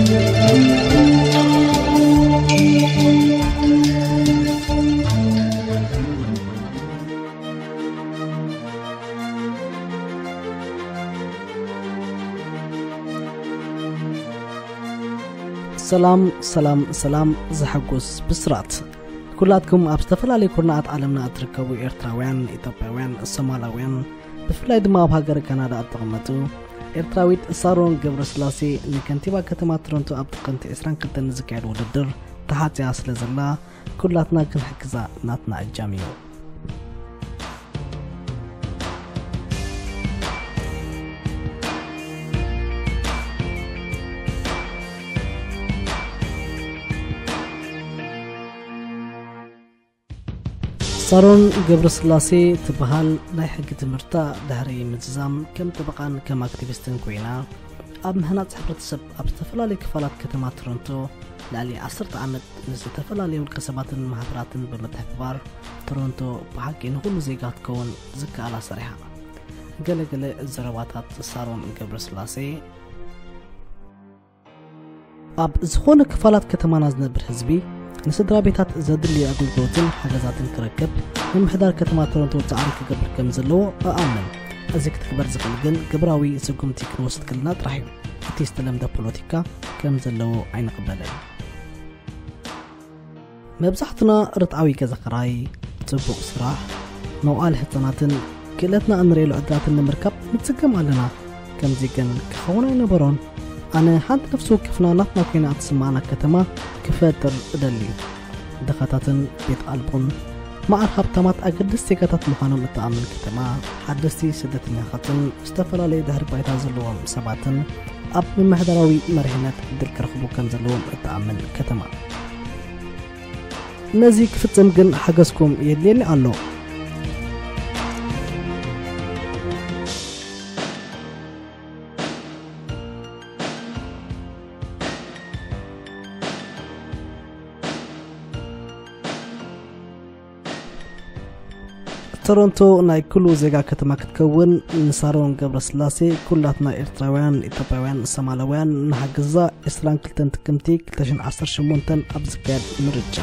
ሰላም፣ ሰላም፣ ሰላም፣ ዘሐጉስ ብስራት። ኩላትኩም ኣብ ዝተፈላለዩ ኩርናዓት ዓለምና እትርከቡ ኤርትራውያን፣ ኢትዮጵያውያን፣ ሶማላውያን፣ ብፍላይ ድማ ኣብ ሃገረ ካናዳ እትቕመጡ፣ ኤርትራዊት ሳሮን ገብረስላሴ ንከንቲባ ከተማ ቶሮንቶ ኣብ ጥቅምቲ ዕስራን ክልተን ንዝካየድ ውድድር ተሓጽያ ስለ ዘላ፣ ኩላትና ክንሕግዛ ናትና እጃም እዩ። ሳሮን ገብረስላሴ ትበሃል። ናይ ሕጊ ትምህርታ ድሕሪ ምዝዛም ከም ጠበቓን ከም ኣክቲቪስትን ኮይና ኣብ ምህናጽ ሕብረተሰብ ኣብ ዝተፈላለዩ ክፋላት ከተማ ቶሮንቶ ልዕሊ ዓሰርተ ዓመት ምስ ዝተፈላለዩ ውልቀ ሰባትን ማሕበራትን ብምትሕብባር ቶሮንቶ ብሓቂ ንኹሉ ዜጋ ክትከውን ዝከኣላ ሰሪሓ። ገለገለ ዘረባታት ሳሮን ገብረስላሴ። ኣብ ዝኾነ ክፋላት ከተማና ዝነብር ህዝቢ ንስድራ ቤታት ዘድልዩ ኣገልግሎትን ሓገዛትን ክረክብ ምምሕዳር ከተማ ቶሮንቶ ጻዕሪ ክገብር ከም ዘለዎ እኣምን። እዚ ክትግበር ዝኽእል ግን ግብራዊ ስጉምቲ ክንወስድ ከለና ጥራሕ እዩ። እቲ ዝተለምደ ፖለቲካ ከም ዘለዎ ኣይንቕበልን። መብዛሕትና ርትዓዊ ገዛ ኽራይ፣ ጽቡቕ ስራሕ፣ መውዓል ህጻናትን ክእለትና እንርእየሉ ዕድላትን ንምርካብ ንጽገም ኣለና። ከምዚ ግን ክኸውን ኣይነበሮን። ኣነ ሓንቲ ነፍሲ ወከፍና ናትና ኮይና እትስምዓና ከተማ ክፈጥር እደሊ። ድኻታትን ቤት ኣልቦን መዓር ሃብታማት ኣገደስቲ ዜጋታት ምዃኖም እትኣምን ከተማ፣ ሓደስቲ ስደተኛታትን ዝተፈላለዩ ድሕሪ ባይታ ዘለዎም ሰባትን ኣብ ምምሕዳራዊ መሪሕነት ዕድል ክረኽቡ ከም ዘለዎም እትኣምን ከተማ። ነዚ ክፍጽም ግን ሓገዝኩም የድልየኒ ኣሎ። ቶሮንቶ ናይ ኩሉ ዜጋ ከተማ ክትከውን ንሳሮን ገብረስላሴ ኩላትና ኤርትራውያን፣ ኢትዮጵያውያን፣ ሶማላውያን ንሓግዛ። ዕስራን ክልተን ጥቅምቲ ክልተ ሽሕን ዓሰርተ ሸሞንተን ኣብ ዝካየድ ምርጫ።